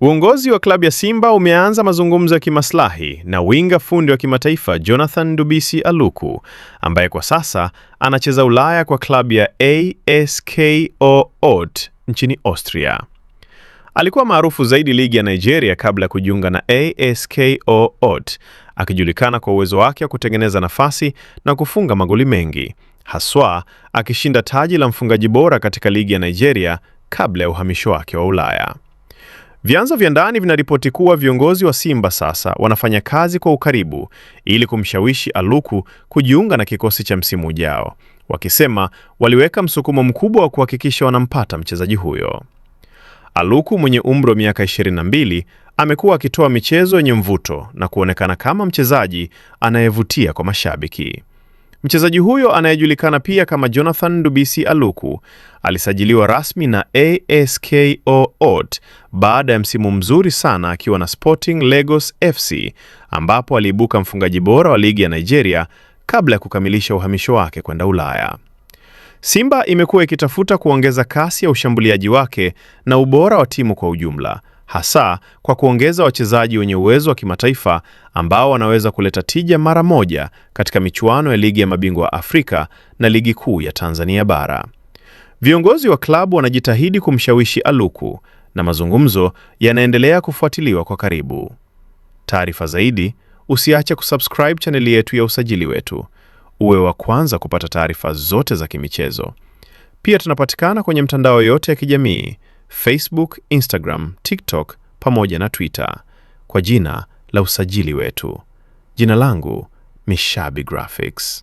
Uongozi wa klabu ya Simba umeanza mazungumzo ya kimaslahi na winga fundi wa kimataifa Jonathan Ndubisi Aluku ambaye kwa sasa anacheza Ulaya kwa klabu ya ASKO Ot nchini Austria. Alikuwa maarufu zaidi ligi ya Nigeria kabla ya kujiunga na ASKO Ot, akijulikana kwa uwezo wake wa kutengeneza nafasi na kufunga magoli mengi, haswa akishinda taji la mfungaji bora katika ligi ya Nigeria kabla ya uhamisho wake wa Ulaya. Vyanzo vya ndani vinaripoti kuwa viongozi wa Simba sasa wanafanya kazi kwa ukaribu ili kumshawishi Aluku kujiunga na kikosi cha msimu ujao, wakisema waliweka msukumo mkubwa wa kuhakikisha wanampata mchezaji huyo. Aluku mwenye umri wa miaka 22 amekuwa akitoa michezo yenye mvuto na kuonekana kama mchezaji anayevutia kwa mashabiki. Mchezaji huyo anayejulikana pia kama Jonathan Ndubisi Aluku alisajiliwa rasmi na ASKO Ot baada ya msimu mzuri sana akiwa na Sporting Lagos FC ambapo aliibuka mfungaji bora wa ligi ya Nigeria kabla ya kukamilisha uhamisho wake kwenda Ulaya. Simba imekuwa ikitafuta kuongeza kasi ya ushambuliaji wake na ubora wa timu kwa ujumla, hasa kwa kuongeza wachezaji wenye uwezo wa kimataifa ambao wanaweza kuleta tija mara moja katika michuano ya Ligi ya Mabingwa Afrika na Ligi Kuu ya Tanzania Bara. Viongozi wa klabu wanajitahidi kumshawishi Aluku na mazungumzo yanaendelea kufuatiliwa kwa karibu. Taarifa zaidi, usiache kusubscribe chaneli yetu ya Usajili Wetu, uwe wa kwanza kupata taarifa zote za kimichezo. Pia tunapatikana kwenye mtandao yote ya kijamii Facebook, Instagram, TikTok pamoja na Twitter kwa jina la Usajili Wetu. Jina langu Mishabi Graphics.